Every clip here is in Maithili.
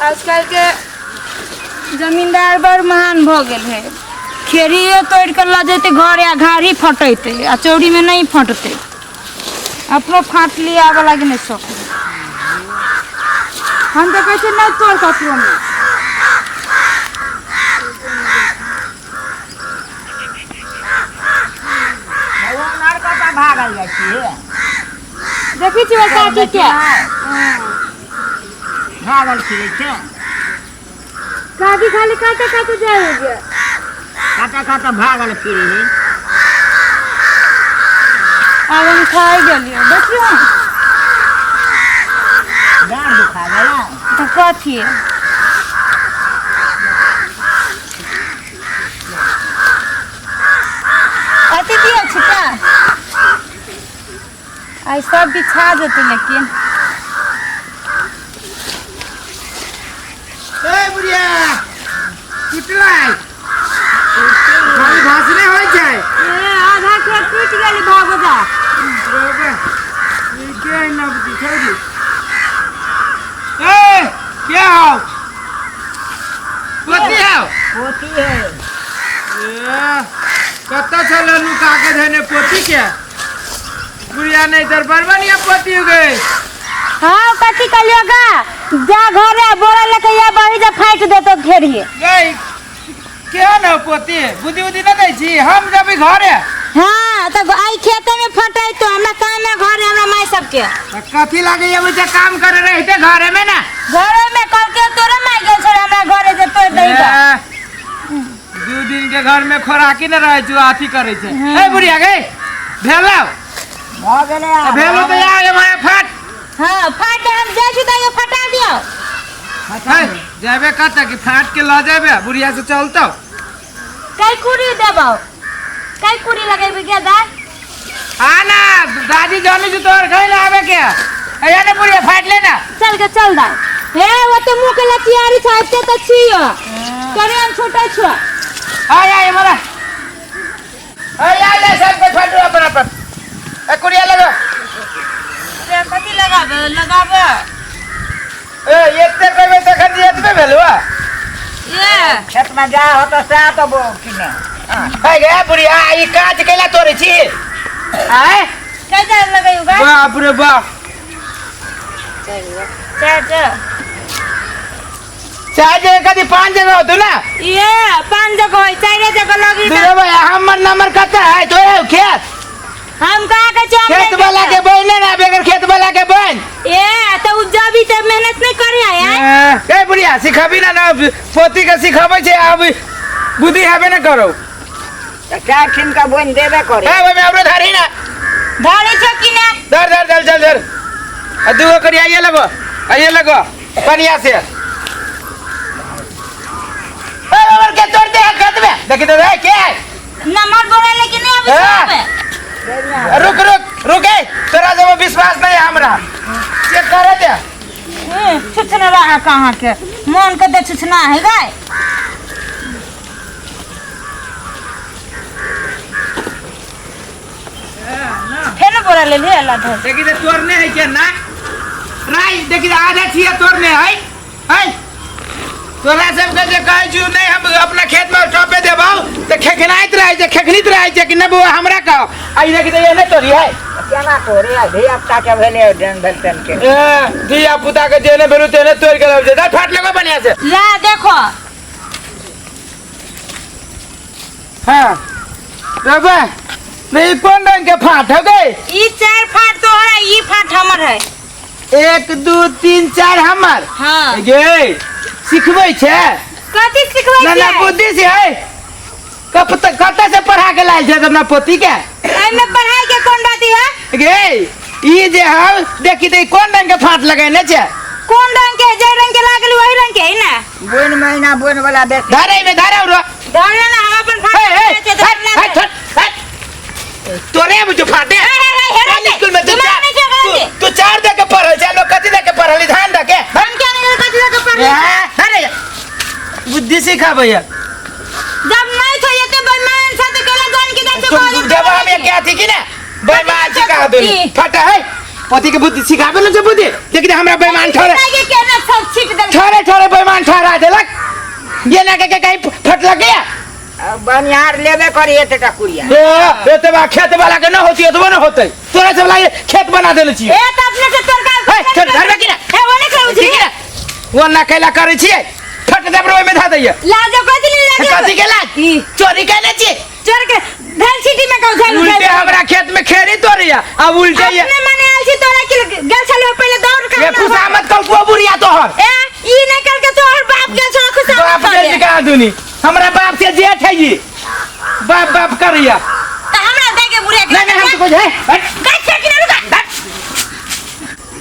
आजकल के जमींदार बड़ महान भऽ गेल है। खेड़िए तोड़ि कऽ लऽ जेतै घरे आ घाड़ी फटेतै आ चौरीमे नहि फटतै। अपनो फाट लिए आबऽ लागी नहि सकै। हम तऽ कहै छियै नहि तोड़ ककरो नहि। भागल जाइ छी। देखै छियै काकी के भागल फिरै छै। काकी खाली काटे काटे जाइ हो गया। काटा काटा भागल फिरै है। आब हम खाइ गेलियै, देखियौ। डाँड़ दुखा गेलै। तऽ कथी अथी दिअ छिका आइ सब बिछा जेतै लेकिन। ए बुढ़िया, टूटलै खाली भाषणे होइ छै। ए, आधा खेत टूटि गेली, भागो जा। ई के है नबदी छौरी? ए के हौ? पोती हौ? पोती है। ए, कतऽ छल नुका के धने पोती के बुढ़िया? नहीं तर बड़ बढ़िया पोती हो गई। हाँ, कथी कहलियो गा? जा घरे बोरा लेके या बही जा, फाटि देतो घेरिए। गई केहन हो पोती? बुद्धि उद्धि न दै छी, हम जब घरे। हाँ, तऽ आइ खेते में फटैतो, हमरा काम है घरे, हमरा माय सबके। तऽ कथी लागे ये बच्चा काम करे रहते घरे में ना? घरे में कल के तोरे माय गेल छले हमरा घरे जे तोड़ दही गा। ए, 2 दिन के घर में खोराकी न रहे छौ, अथी करे छै। ए बुढ़िया गई, भेलो? भऽ गेलै आब। भेलो तऽ आ ये माया फाट। हाँ, फाट, हम जाइ छी तऽ फटा दियौ। है जेबे कतऽ कि फाट के लऽ जेबे बुढ़िया से चलतौ? कै कुड़ी देबौ? कै कुड़ी लगेबी गे दाय? आ ना दादी जानी जो तोहर घर ना आवे के। ए ने बुढ़िया, फाट ले ना। चल के चल दाय। हे, वो तो मुँह के लचियारी छै, एते तऽ छियो करे हम छोटे छो। आ आ ये मारा, आ आ आ सब के फाटू अपन अपन। ए कुड़िया लगो। कथी लगाबे लगाबे? ए, एते कहबे तखन जे एतबे भेलो। ये खेत में जा हो तो सएह तो बो कि ने। है गे बुढ़िया, ई काज कैला तोड़े छी आय? कै जा लगैयो गा? बाप रे बाप। चार जा। चार जगह कथी, 5 जगह होतो ना। ये 5 जगह होय, चारे जगह लगी। दुर्गा भाई, हमर नंबर कते है तोरे खेत? हम कहाँ के छी? खेत वाला के बहन ना, बगैर खेत वाला के बहन। ए, तो उ जबी ते मेहनत नहीं करे है। ए बुढ़िया, सिखाबी ना ना पोती के सिखाबै छै, आब बुद्धि हेबे ना करो। तऽ चारि ठिन के बोनि देबे करे। ए ओमे औरो धरी ना। धरे छो कि ने? धर धर, चल चल धर। आ दूगो करी आइए लगो, आइए लगो पनिया से। ए बाबर के तोड़ दे खेत में, देखी तो ए के है? नंबर बोले लेकिन नहीं अभी। ए। छे रुक रुक रुक, ए तोरा जब विश्वास नहीं है हमरा, चेक करे दे। छुछना रहा कहाँ के मन के दे, छुछना है गाय। फेर बोरा ले ले अल्लाह धर। देखी तो तोड़ने है के ना राई, देखी तो आधा छिया तोड़ने है। है तोरा सबके जे कहै छु नहीं हम अपना खेत में टोपे देबौ तऽ खेखनाइत रहै छै, खेखनीत रहै छै कि नहि बौआ हमरा कहो। आ ई देखी तो ये नहि तोड़ी है। केना तोरे? धिया पुता के भेलै, डेन भेल तेन के। ए, धिया पुता के जेने भेलु तेने तोड़ के लग जे फाट लगो बढ़िया से। ला देखो। हाँ रबे नहीं, कोन रंग के फाट हो गई? ई चार फाट तोहर है, ई फाट हमर है। 1 2 3 4 हमर। हाँ। गे, सिखबै छै? कथी सिखबै ना ना छै? बुद्धि से है कब तक कतऽ से पढ़ा के लायल छै अपना पोती के? एहिमे पढ़ाई के कोन बात है? गे, ई जे हौ देखी तऽ ई कोन रंग के फाट लगेने छै? कोन रंग के? जे रंग के लागल वही रंग के है ना। बोनि महीना बोनि वाला बेसी। धरे में धरे रो। धरे ना, हम अपन फाट हे हे लगेने छियै, हट धरने हट दे। हट हट, तोरे बुझु फाटे। हे, हे, हे, हे, कोन स्कूल में तू? दिमाग चार नहीं छै ओकरा तू के। तू चार दे के पढ़ल छै, लोग कथी दे के पढ़ल? ध्यान दे के। हम क्या नहीं कथी दे के पढ़ल? अरे बुद्धि सिखाबै जब नहीं थे एते बेईमान छ त केला जान के जाइ छै कॉलेज। जब हम ये क्या थी कि ना बेईमान सिखा दो। फटा है पति के बुद्धि सिखाबे न छै, बुद्धि देखि हमरा बेईमान ठहरे। के केना सब छीट देल। ठहरे ठहरे। ये ना के के कहीं फट लग गया। बनिहार लेबे करी एतेटा कुड़िया। ए एतबा खेत वाला के न होती, एतबो न होतै। तोरा सब लागे खेत बना देले छियै। ए त अपने से तोड़ का ए, चल, धरबे की ना? ए ओने के उछली ठीक है वो ना कैला करै छियै, फट दे पर ओहिमे धा दैयै। लाजो कथि ले लाजो? कथी के लाज? ई। चोरी केने छियै? चोर के भेल सिटी में कहू झल। उल्टे हमरा खेत में खेरी तोड़ैया अब उल्टे ये अपने मने आयल छी तोरा के गेल छलो पहिले दौड़ के। ये खुशामद कल बुढ़िया तोहर। ए ई नहीं कल के तोहर बाप गेल छलो खुशामद बाप करे। के कहा दुनी हमरा बाप से जेठ है ये, बाप बाप करैया। त हमरा दे के बुढ़िया के। नहीं नहीं हम तो कुछ है हट। गाछ छे कि ना रुका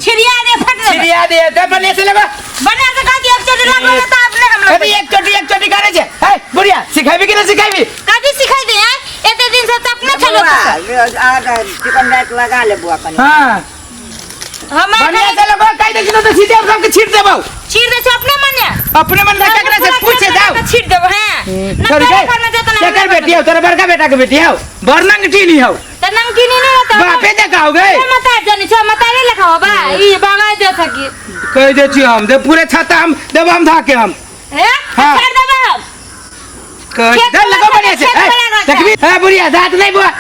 छिड़िया दे फट दे। छिड़िया दे ते बने से लेबा। बने से कह दिया एक चोटी लागो त अपने हम लोग। अभी एक चोटी करे छे। हे बुढ़िया सिखाबी कि ना सिखाबी? कथी सिखाई दे हैं? एते दिन से त अपने छलो। चिकन रात लगा ले बुआ कनी। हां हमार बढ़िया से लगो कहि दे तो सीधे हम सबके छीट देबौ। छीट दे छो अपने मने। अपने मन से केकरा से पूछे जाओ। छीट देबो हैं ना। छोड़ तोरा के घर में जतना केकर बेटी हो? तोरा बड़का बेटा के बेटी हो, बड़ नंगटी नहीं हो। त नंगटी नहीं होता। बापे दे कहोगे। मता जानी छो मता रे लिखा हो बा ई बागा दे सकी। कह दे छी हम दे पूरे छाता हम देब हम धाके हम। हैं? हाँ। छाड़ देबो हम। कह खेत दे वाला लगो बढ़िया से। खेत ए, वाला रखा। देखबी ए बुढ़िया दांत नहीं बुआ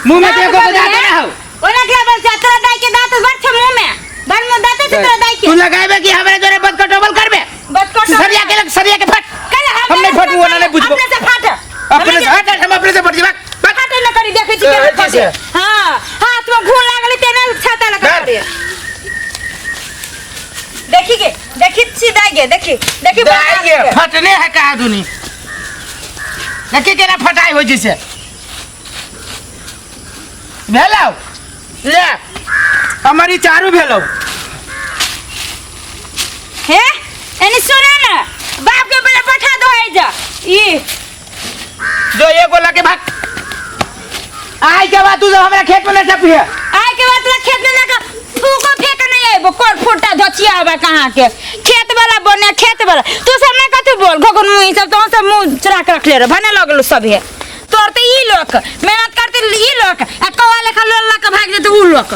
मुंह में देखो तो दांत ना हो। ओना के बोल छै तोरा दाई के दांत बड़ छै मुंह में, बड़ मुंह दांत छै तोरा दाई के। तू लगाबे कि हमरा जोरे बद कटोबल करबे? बद कटोबल। सरिया के लग सरिया के फट। कल हम नहीं फटबो ना नहीं बुझबो। अपने से फाट। अपने से हट, हम अपने से फट जेबा। फाटे न करी देखै छी केना फटे। हां हाथ में घून लागल तेना छाता लगा धर। करे। देखी के देखी छी दाई के देखी देखी दाई के फटने है कहा दुनी देखी केना फटाई हो जैसे भेलौ ले हमर ई चारू भेलौ। हे एनी सुना ना बाप के बड़ा पठा दो है जा ई जो एगो लगे भाग आइ के बाद तू जब हमरा खेत में न टपिहे। आइ के बाद तोरा खेत में ना का फूको फेंक नहीं आइबो कोर फुटा धचिया आबा कहाँ के खेत वाला बने खेत वाला तू सब ना कथी बोल घोघन मुँह ई सब तो सब मुँह चुरा के रखले रह भने लगलो सब हे तोर तो ई लोक मेहनत करते ई लोक आ कौआ लेखा लोल लके भाग जेते ऊ लोक।